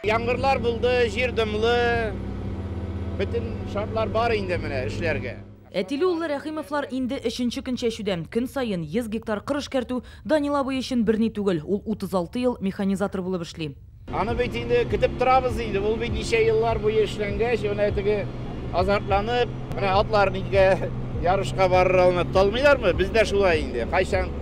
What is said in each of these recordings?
Яңгырлар булды, җир дымлы, бөтен шартлар бар инде менә эшләргә. Әтиле-уллы Рәхимовлар инде өченче көн чәчүдә. Көн саен 100 гектар кыр эшкәртү Данил абый өчен берни түгел. Ул 36 ел механизатор булып эшли. Аны бит инде көтеп торабыз инде. Ул бит ничә еллар буе эшләнгәч, менә теге азартланып, менә атлар нигә ярышка барыр алмый, талмыйлармы? Без дә шулай инде. Кайчан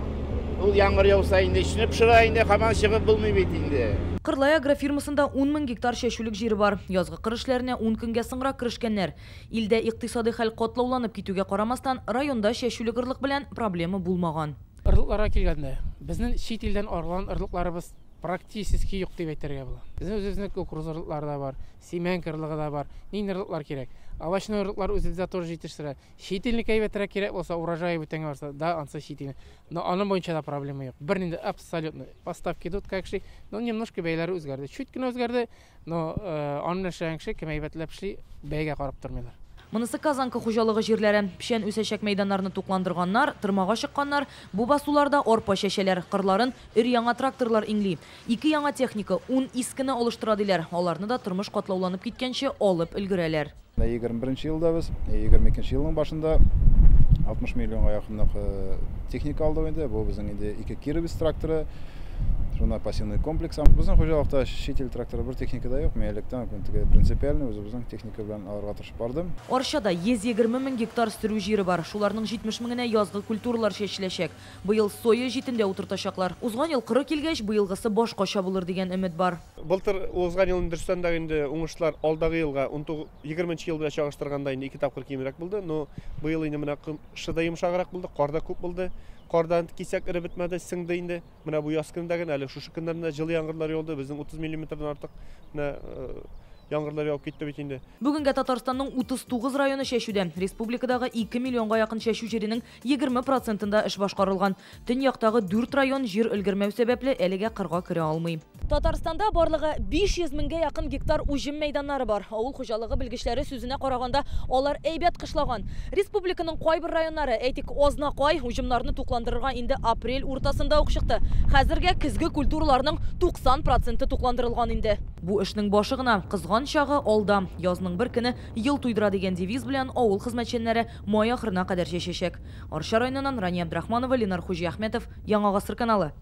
ул яңгыр яуса инде эчне пошыра инде, һаман чыгып булмый бит инде. Кырлай агрофирмасында 10 мең гектар чәчүлек җире бар. Язгы кыр эшләренә 10 көнгә соңрак керешкәннәр. Илдә икътисадый хәл катлауланып китүгә карамастан, районда чәчүлек орлык белән проблема булмаган. Орлыкларга килгәндә, безнең чит илдән алган орлыкларыбыз практически юк дип әйтергә була. Безнең үзебезнең кукуруз орлыклары да бар, семянка орлыгы да бар. Нинди орлыклар кирәк? Овощной орлыклар үзебездә тоже җитештерә. Чит илнеке әйбәтрәк кирәк булса, урожай бүтәнгә барса, да, ансы чит ил. Но аның буенча да проблема юк. Бернинди абсолютно. Поставки идут как шли, но немножко бәяләре үзгәрде. Чуть кенә үзгәрде, но аны белән эшләгән кеше кем әйбәтләп эшли, бәягә карап тормыйлар. Монысы Казанка хуҗалыгы җирләре. Печән үсәчәк мәйданнарны тукландырганнар, тырмага чыкканнар. Бу басуларда арпа чәчәләр, кырларын өр-яңа тракторлар иңли. Ике яңа техника, 10 искене алыштыра диләр. Аларны да тормыш катлауланып киткәнче алып өлгерәләр. 21 елда без, 22 елның башында 60 миллионга якынлык техника алдык инде. Бу безнең инде ике Кировец тракторы, шунда пассивный комплекс. Безнең хуҗалыкта чит ил тракторы бер техника да юк. Мин электән үк теге принципиально үзебезнең техника белән алырга тырышып бардым. Арчада 120 мең гектар сөрү җире бар. Шуларның 70 меңенә язгы культуралар чәчеләчәк. Быел соя җитендә утыртачаклар. Узган ел коры килгәч, быелгысы башкача булыр дигән өмет бар. Былтыр узган елның дөрестән дә инде уңышлар алдагы елга 20 ел белән чагыштырганда инде ике тапкыр кимрәк булды. Но быел инде менә кышы да йомшаграк булды, кар да күп булды. Кардан кисәк эреп бетмәде, сеңде инде. Менә бу яз көнендә генә әле шушы көннәрдә җылы яңгырлар яуды. Безнең 30 миллиметрдан артык менә яңгырлар явып китте бит инде. Бүгенгә Татарстанның 39 районы чәчүдә. Республикадагы 2 миллионга якын чәчү җиренең 20 процентында эш башкарылган. Төньяктагы 4 район җир өлгермәү сәбәпле әлегә кырга керә алмый. Татарстанда барлыгы 500 меңгә якын гектар уҗым мәйданнары бар. Авыл хуҗалыгы белгечләре сүзенә караганда, алар әйбәт кышлаган. Республиканың кайбер районнары, әйтик, Азнакай, уҗымнарны тукландырырга инде апрель уртасында ук чыкты. Хәзергә көзге культураларның 90 проценты тукландырылган инде. Бу эшнең башы гына, кызган чагы алда. Язның бер көне ел туйдыра дигән девиз белән авыл хезмәтчәннәре май ахырына кадәр чәчәчәк. Арча районыннан Рания Абдрахманова, Ленар Хуҗиәхмәтов, Яңа Гасыр каналы.